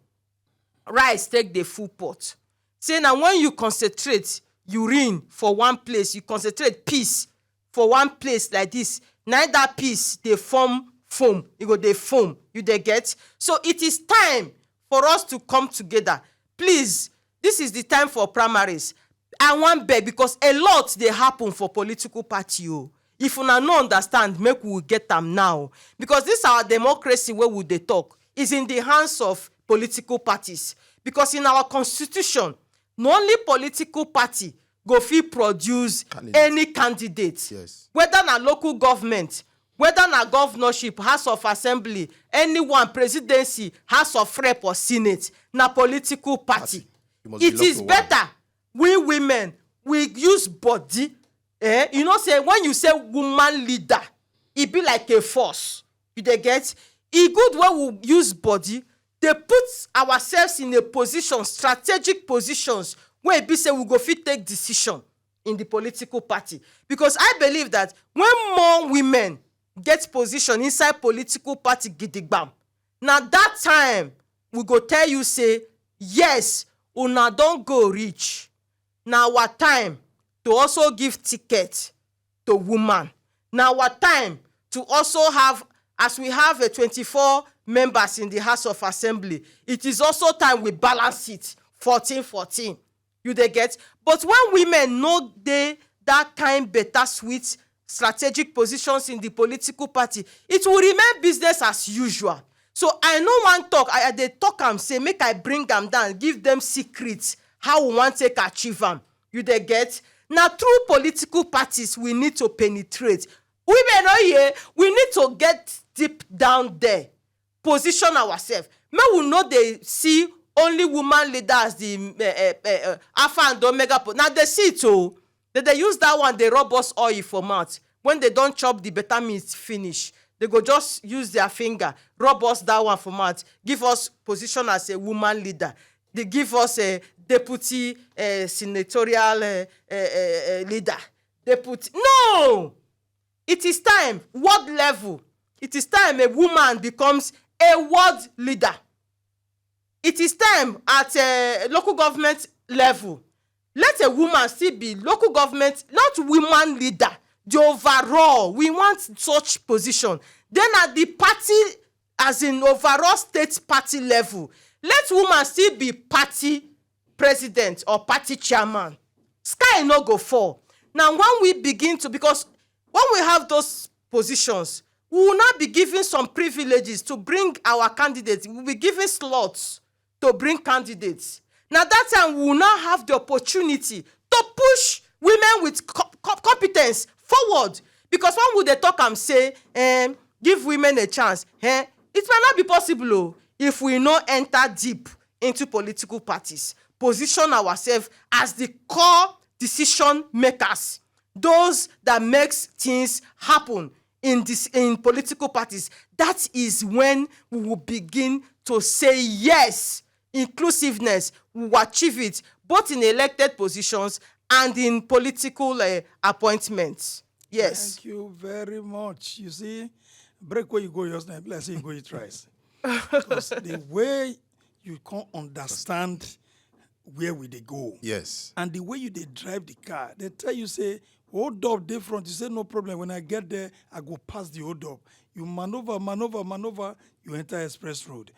rice take dey full pot. Say na when you concentrate urine for one place, you concentrate piss for one place like this, na that piss dey form foam, e go dey foam. You dey get? So it is time for us to come together. Please, this is the time for primaries. I wan beg, because a lot dey happen for political party o. If una no understand, make we get am now, because this our democracy wey we dey talk is in the hands of political parties. Because in our constitution, na only political party go fit produce Candidate. Any candidate, Yes. Whether na local government, whether na governorship, House of Assembly, anyone, presidency, House of Rep or Senate, na political party. Party. You must be It is local one. Better we women, we use body. Eh? You know say when you say woman leader, e be like a force. You dey get? E good when we use body, dey put ourselves in a position, strategic positions, wey e be say we go fit take decision in the political party. Because I believe that when more women get position inside political party gidigbam, na that time we go tell you say, yes, una don go reach. Na our time to also give ticket to woman. Na our time to also have, as we have a twenty-four members in the House of Assembly, it is also time we balance it, fourteen fourteen. You dey get? But when women no dey that kind better, sweet, strategic positions in the political party, it will remain business as usual. So I no wan talk, I, I dey talk am say make I bring am down, give them secrets how we wan take achieve am. You dey get? Na through political parties we need to penetrate. Women, oh yeah, we need to get deep down there, position ourselves. Make we no dey see only woman leader as the uh, uh, uh, alpha and omega. Po- na dey see it o. Dem dey use that one dey rub us oil for mouth. When dem don chop the better meat finish, dem go just use their finger, rub us that one for mouth, give us position as a woman leader. Dem give us a deputy uh, senatorial uh, uh, uh, leader. Deputy, no! It is time, world level. It is time a woman becomes a world leader. It is time at a local government level. Let a woman still be local government, not woman leader. The overall, we want such position. Then at the party, as in overall state party level, let woman still be party president or party chairman. Sky no go fall. Now when we begin to, because when we have those positions, we will not be given some privileges to bring our candidates. We will be given slots to bring candidates. Now that time we will not have the opportunity to push women with co- co- competence forward. Because when we dey talk am say, um, give women a chance, eh, it might not be possible o, if we no enter deep into political parties, position ourselves as the core decision makers, those that makes things happen in this, in political parties. That is when we will begin to say yes, inclusiveness, we will achieve it both in elected positions and in political uh, appointments. Yes. Thank you very much. You see, break where you go, your name. Let's say you go eat rice. Because the way you can't understand where we they go. Yes. And the way you they drive the car, they tell you say, hold up the front. You say, no problem. When I get there, I go past the hold up. You maneuver, maneuver, maneuver, you enter express road.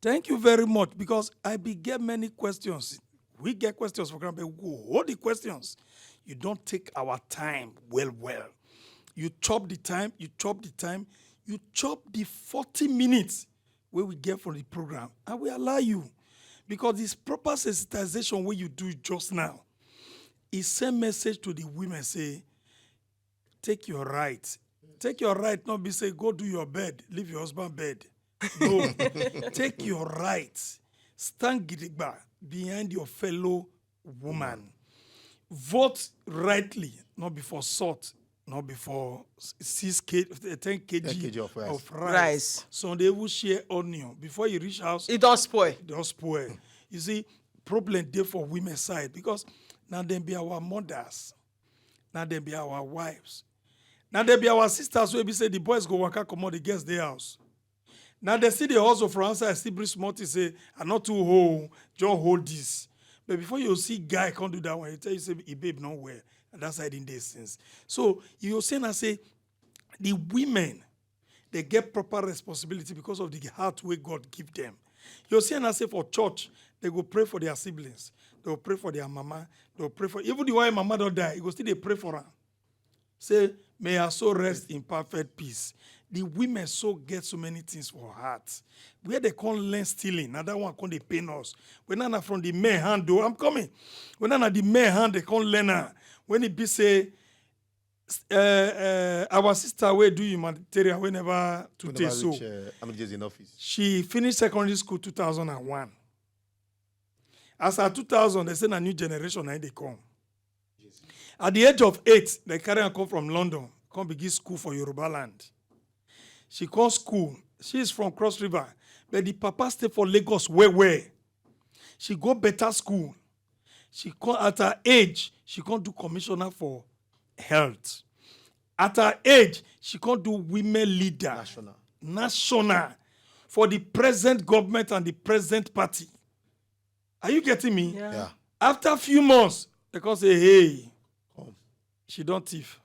Thank you very much, because I be get many questions. We get questions for granted, but we go hold the questions. You don't take our time well, well. You chop the time, you chop the time, you chop the forty minutes where we get from the program, and we allow you, because this proper sensitization where you do just now, it send message to the women say, take your right. Take your right, not be say go do your bed, leave your husband bed. No, take your right. Stand gidigba behind your fellow woman. Vote rightly, not before salt, not before six k, ten kg, ten kg of rice. Of rice. Rice. Some dey even share onion before you reach house. It don't spoil. It don't spoil. You see, problem dey for women side, because now them be our mothers, now them be our wives, now they be our sisters. Wey be say the boys go waka comot, the girls dey house. Now they see the hustle for outside, still bring small thing, say, I not too hold, just hold this. But before you see guy can't do that one, he tell you say he babe not well. And that's how it is since. So you say, I say, the women, they get proper responsibility because of the heart way God give them. You see, and I say for church, they go pray for their siblings, they will pray for their mama, they will pray for even the one mama don't die, you go still they pray for her. Say, may her soul rest in perfect peace. The women so get so many things for heart. Where they can't learn stealing, now that one can't they pain us. When I'm from the men hand, though, I'm coming. When I'm the men hand, they can't learn her. When it be say, uh, uh, our sister, where do humanitarian, whenever to take so. Uh, how many days in office? She finished secondary school two thousand one. As at two thousand, they say a new generation now they come. At the age of eight, they carry and come from London, come begin school for Yoruba land. She come school. She is from Cross River, but the papa stay for Lagos well well. She go better school. She come, at her age, she come do commissioner for health. At her age, she come do women leader. National. National. For the present government and the present party. Are you getting me? Yeah. Yeah. After a few months, they come say, "Hey, come, she don thief."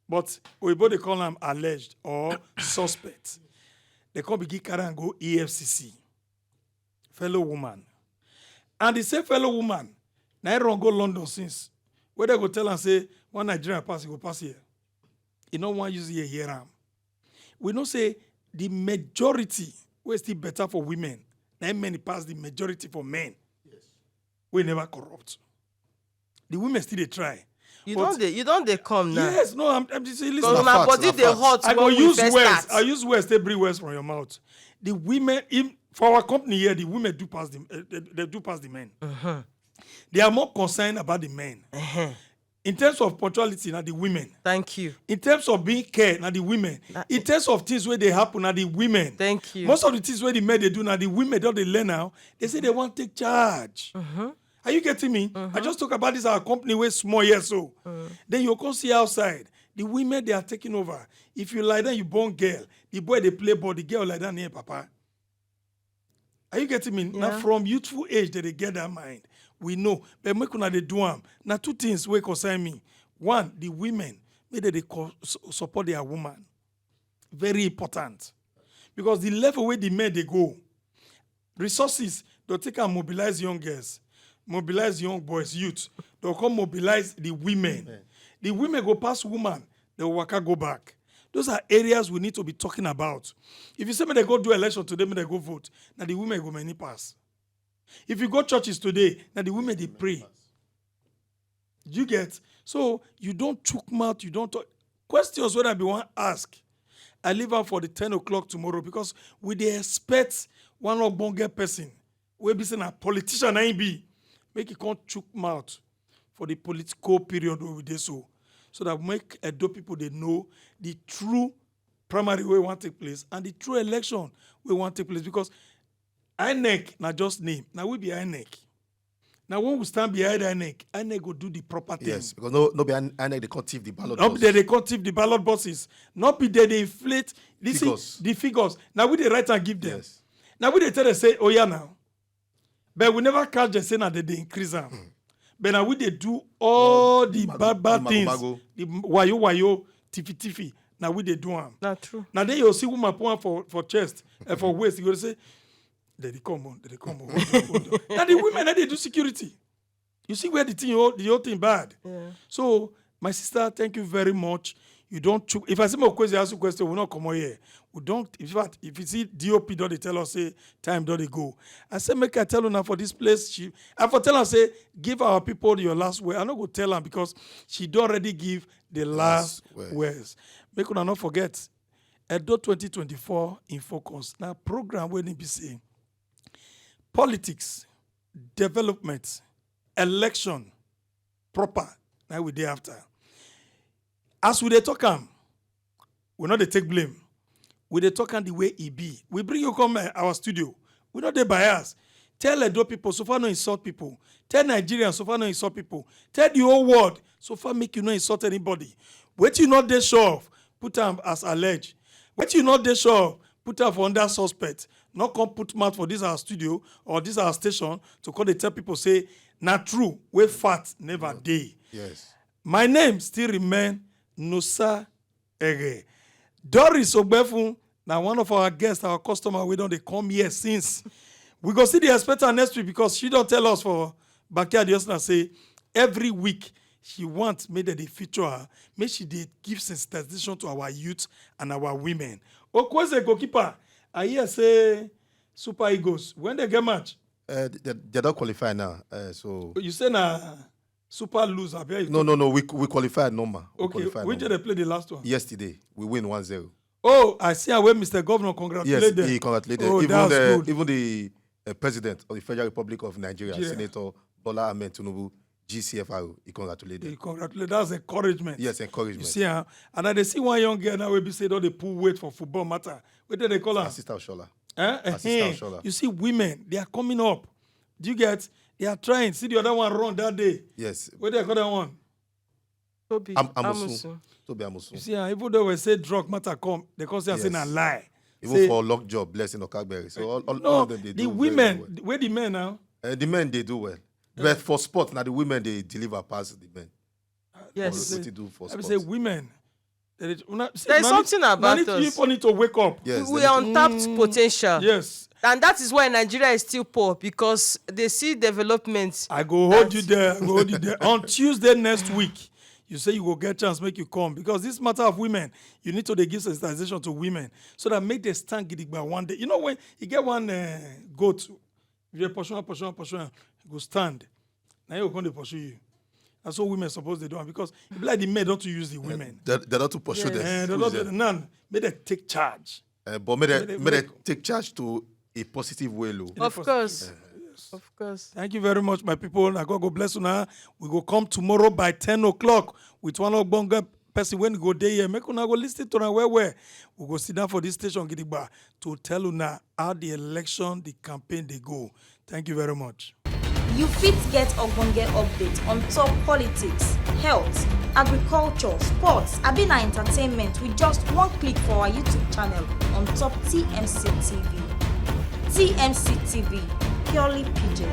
But Oyibo dey call am alleged or suspect. They come begin carry am go E F C C. Fellow woman. And the same fellow woman, na im run go London since. Where they go tell am say, "One Nigerian pass, e go pass here." E no wan use ear hear am. We know say the majority wey still better for women, na im many pass the majority for men. Yes. We never corrupt. The women still dey try. You But don dey, you don dey come now. Yes, no, I'm, I'm just saying, listen. Because Una una fact, body na dey fact. Hot I go when we use first words. Start. I use words, take bring words from your mouth. The women in, for our company here, the women do pass the, uh, they, they do pass the men. Uh-huh. They are more concerned about the men. Uh-huh. In terms of punctuality, na the women. Thank you. In terms of being care, na the women. Na In terms of things wey dey happen, na the women. Thank you. Most of the things wey the men dey do, na the women don dey learn now. They say they wan take charge. Uh-huh. Are you getting me? I just talk about this our company wey small here so. Then you come see outside. The women, they are taking over. If you lie down, you born girl. The boy dey play ball, the girl lie down near papa. Are you getting me? Now, yeah, from youthful age, they dey get that mind. We know. But make una dey do am. Na two things wey concern me. One, the women, make they dey co- su- support their woman. Very important. Because the level where the men they go, resources, they'll take and mobilize young girls, mobilize young boys, youth. They'll come mobilize the women. Amen. The women go past woman, they'll waka go back. Those are areas we need to be talking about. If you say me they go do election today, me they go vote, now the women go many pass. If you go churches today, now the women they pray. Do you get? So you don't chook mouth, you don't talk. Questions when I be one ask, I leave am for the ten o'clock tomorrow because we dey expect one ogbonge person wey be say na politician na him be, make e come chook mouth for the political period wey we dey so, so that make Edo people dey know the true primary wey wan take place and the true election wey wan take place, because INEC na just name. Na we be INEC. Now when we stand behind INEC, INEC go do the proper thing. Yes, because no, no be INEC they can't thief the ballot. Not be box. They, they can't thief the ballot boxes. Not be they, they inflate. This is Figures. The figures. Now we dey write and give them. Yes. Now we dey tell them say, "Oh yeah, now." But we never catch them say now they, they increase them. But now we dey do all the bad, bad things. The wayo wayo, tiffy tiffy. Now we dey do them. Not true. Now then you see woman put am for, for chest and for waist. You go say, "They dey come on, they dey come on." Hold on, hold on. Now the women, now they do security. You see where the thing, the whole thing bad. Yeah. So, my sister, thank you very much. You don't chook. If I say more questions, ask you question, we not come out here. We don't. In fact, if you see DOP, don't they tell us say time don't they go. I say make I tell her now for this place. She, I for tell her say give our people your last word. I no go tell her because she don't already give the last words. Make una not forget. Edo twenty twenty-four in focus. Now program wey need be say politics, development, election proper. Now we dey after. As we dey talk am, we no dey take blame. We dey talk am the way e be. We bring you come, eh, our studio. We no dey bias. Tell Edo people, so far no insult people. Tell Nigerians, so far no insult people. Tell the whole world, so far make you no insult anybody. Wetin you no dey sure of, put am as alleged. Wetin you no dey sure of, put am for under suspect. No come put mouth for this our studio or this our station to come dey tell people say na true wey fact never dey. Yes. My name still remain Nosa Ere. Doris Ogbefun, now one of our guests, our customer, we don't they come here since. We go see the expect her next week because she don't tell us for backyard just now say every week she wants me that they feature her, make she they give sensitization to our youth and our women. Okweze goalkeeper, I hear say Super Eagles, when they get match? Uh, they, they don't qualify now. Uh, so you say na Super lose, abi how you No, talk? No, no, we, we qualified normal. We Okay, qualified which day normal. They play the last one? Yesterday, we win one zero. Oh, I see how well Mister Governor congratulate Yes, them. He congratulated. Oh, even that's the, good. Even the uh, president of the Federal Republic of Nigeria, Nigeria. Senator Bola Ahmed Tinubu, G C F R O, he congratulate You them. Congratulate. That's encouragement. Yes, encouragement. You see, huh? And I dey see one young girl now wey be say don dey pull weight for football matter. Wey dey dey call am? Assistant Shola. Eh? Assistant Shola. You see, women, they are coming up. Do you get? They are trying. See the other one run that day. Yes. Wey dey call that one? Tobi Am- Amusu. Amusu. Tobi Amusu. You see, ah, even though we say drug matter come, they come say I say na Yes. lie. Even Say, for Lockjaw, Blessing Okagberry. So all, all, all no, of them, they the do women, very, very well. Where the men now? Uh, the men, they do well. But for sport, now the women, they deliver past the men. Yes. What they do for I be sport. Say women. There is, una, see, There's una need- something about una need- us. People need to wake up. Yes, We they are need untapped Mm. potential. Yes. And that is why Nigeria is still poor, because they see development. I go hold That's- you there. I go hold you there. On Tuesday next week, you say you go get chance, make you come, because this matter of women, you need to dey give sensitization to women so that make they stand gidigba one day. You know when you get one uh, goat, if you pursue am, pursue am, pursue am, you go stand. Now you go come dey pursue you. That's what women suppose dey do am, because e be like the men don too use the women. They, they don't to pursue Yes. them. Eh, they Squeeze don them. now make they take charge. Uh, but may they, May they may they make- take charge to a positive way, Lou. Of Because- course. Yes. Of course. Thank you very much, my people. Na God go bless una. We go come tomorrow by ten o'clock with one ogbonge person wey go dey here. Make una go listen to am well well. We go sit down for this station gidigba to tell una how the election, the campaign dey go. Thank you very much. You fit get ogbonge update on top politics, health, agriculture, sports, abi na entertainment with just one click for our YouTube channel on top T M C T V. T M C T V, purely P J.